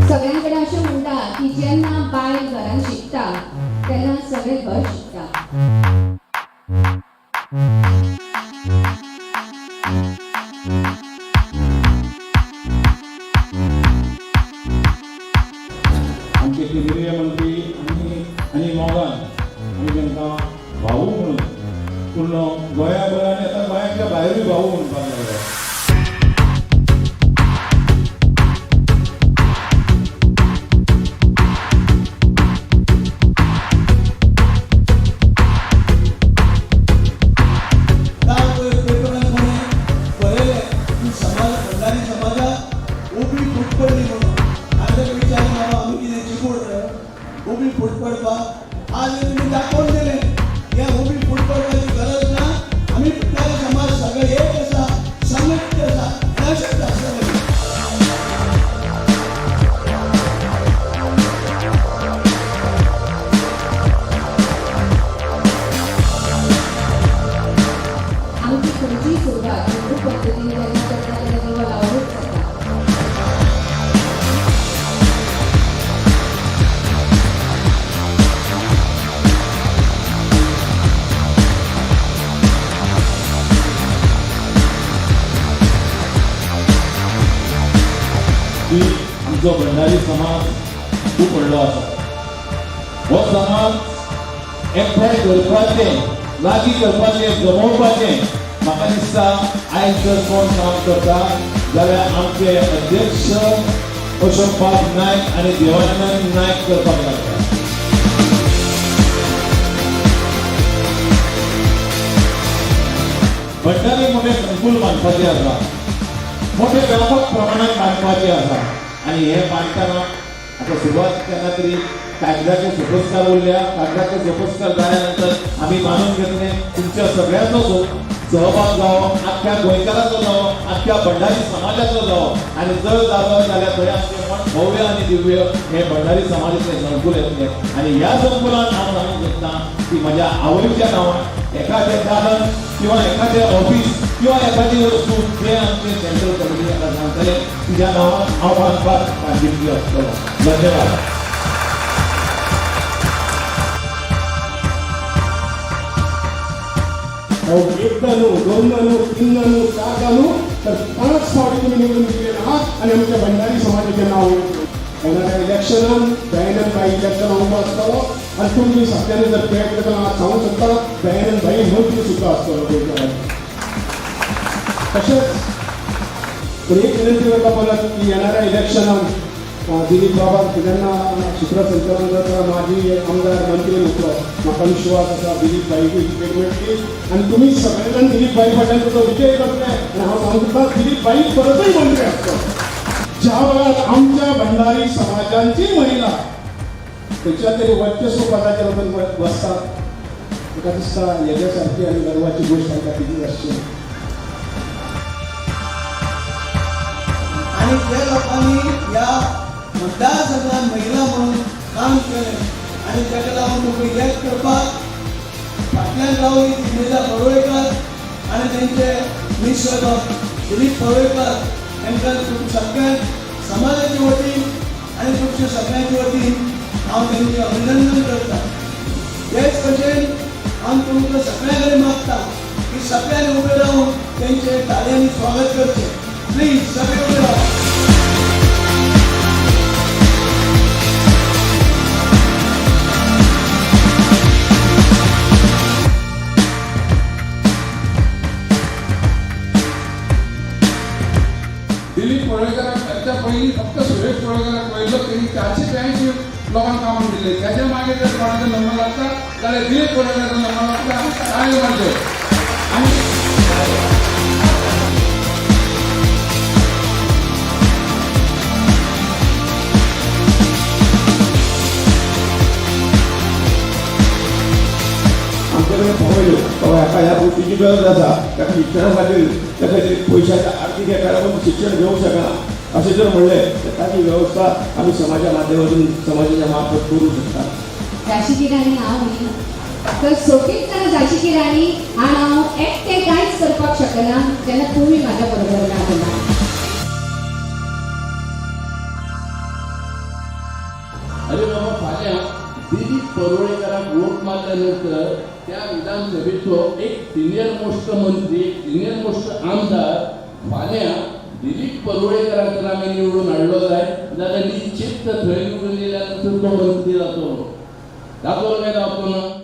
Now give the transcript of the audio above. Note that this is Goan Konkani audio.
सगळ्यांकडे अशें म्हणटा की जेन्ना बायल घरान शिकता तेन्ना सगळें घर शिकता. आमचे केंद्रीय मंत्री आनी आनी मोगान आमी तांकां भाऊ म्हणून पूर्ण गोंयाभर आनी आतां गोंयांतल्या भायरूय भाऊ म्हणपाक लागले. काल पयर पेपरान कोणें बरयलें की समाज, भंडारी समाजाक उबी फूट पडली म्हणून. आनी ताका विचारलें, बाबा, आमी कितें चिकूड रे उबी फूट पडपाक? आज हें तुमी दाखोवन दिलें, हे उबी फूट पडपाची गरज ना. आमी भंडारी समाज सगळे एक आसा, संघटीत आसा आनी अशेंच आसतलें. आमची खंयचीय सुरवात हिंदू पद्दतीन जेन्ना करता तेन्ना दिवो लावनूच जाता. की आमचो भंडारी समाज खूब व्हडलो आसा. हो समाज एकठांय करपाचें, लागीं करपाचें, जमोवपाचें म्हाका दिसता आयज जर कोण काम करता जाल्यार आमचे अध्यक्ष अशोक बाब नायक आनी देवानंद नायक करपाक लागता. भंडारी मोठे संकुल बांदपाचें आसा, मोठे व्यापक प्रमाणात बांदपाचे आसा. आनी हे बांदतना आतां सुरवात केन्ना तरी कागदाचे सोपस्कार उरल्या. कागदाचे सोपस्कार जाल्या नंतर आमी बांदून घेतले. तुमच्या सगळ्यांचो सहभाग जावो, आख्ख्या गोंयकाराचो जावो, आख्ख्या भंडारी समाजाचो जावो. आनी जर जालो जाल्यार थंय आमचें मन भव्य आनी दिव्य हे भंडारी समाजाचें संकुल येतलें. आनी ह्या संकुलान हांव सांगूंक सोदता की म्हज्या आवयच्या नांवान एखादें दालन किंवा एखादें ऑफिस किंवा एखादी वस्तू जे आमचे सेंट्रल कमिटी ताका सांगतले, तिच्या नांवान हांव बांदपाक बांदिल्ली आसतलो. धन्यवाद. अहो, एकदा न्हू, दोनदा न्हू, तीनदा न्हू, चारदा न्हू, तर पांच फावटी तुमी निवडून दिलेले आहात आनी आमच्या भंडारी समाजाचें नांव येणाऱ्या इलेक्शनान दयानंद भाई इलेक्शन उबो आसतलो. आनी तुमी सगळ्यांनी जर पेट जाल्यार आज सांगूंक शकता, दयानंद भाई मंत्री सुद्दां आसतलो गोंयच्या. तशेंच पूण एक विनंती करता परत की येणाऱ्या इलेक्शनान दिलीप बाबा जेन्ना सूत्रसंचालन जाता, माजी आमदार, मंत्री म्हटलो, म्हाका विश्वास आसा दिलीप भाईकूय तिकेट मेळटली आनी तुमी सगळे जाण दिलीप भाई फाटल्यान ताचो विजय करतले. आनी हांव सांगूंक शकता, दिलीप भाई परतूय मंत्री आसतलो. ज्या वेळार आमच्या भंडारी समाजांची महिला खंयच्या तरी वर्चस्व पदाचेर वचून बसतात, ताका दिसता हेज्या सारकी आनी गर्वाची गोश्ट आमकां कितें आसची. आणि जे लोकांनी ह्या मतदारसंघात महिला म्हणून काम केलें आनी ताका लागून तुमकां इलेक्ट करपाक फाटल्यान रावली ती मेधा परुळेकर आनी तेंचे मिस्टर दिलीप परुळेकर, तांकां तुमच्या सगळ्या समाजाच्या वतीन आनी तुमच्या सगळ्यांच्या वतीन हांव तेंचें अभिनंदन करता. तेच भशेन हांव तुमकां सगळ्यां कडेन मागता की सगळ्यांनी उबे रावन तेंचे ताळयांनी स्वागत करचें. प्लीज सगळे उबे रावा. पयलीं फक्त सुरेश परोळेकराक पळयल्लो, तेणी 483 लोकांक कामाक दिल्ले. त्याच्या मागीर जर कोणाचो नंबर लागता जाल्यार दिलीप परोळेकराचो नंबर लागता. टाळयो मारच्यो. आनी आमच्याकडे पावयल्यो बाबा हाका ह्या गोष्टीची गरज आसा, ताका शिक्षणा खातीर, त्या खातीर पयशाच्या आर्थीक हेका लागून शिक्षण घेवंक शकना अशें जर म्हणलें तर ताची वेवस्था आमी समाजा माध्यमातून, समाजाच्या मार्फत करूंक शकता. झांशीची राणी हांव न्ही, तर सोपीत जाल्यार झांशीची राणी आनी हांव एकटें कांयच करपाक शकना जेन्ना तुमी म्हाज्या बरोबर ना तेन्ना. अरे बाबा, फाल्यां दिलीप परुळेकराक वोट मारल्या नंतर त्या विधानसभेचो एक सिनियर मोस्ट मंत्री, एक सिनियर मोस्ट आमदार फाल्यां दिलीप परुळेकराक जर आमी निवडून हाडलो जाय जाल्यार निश्चित थंय निवडून येयल्या नंतर तो मंत्री जातलो. जातलो काय जावचो ना?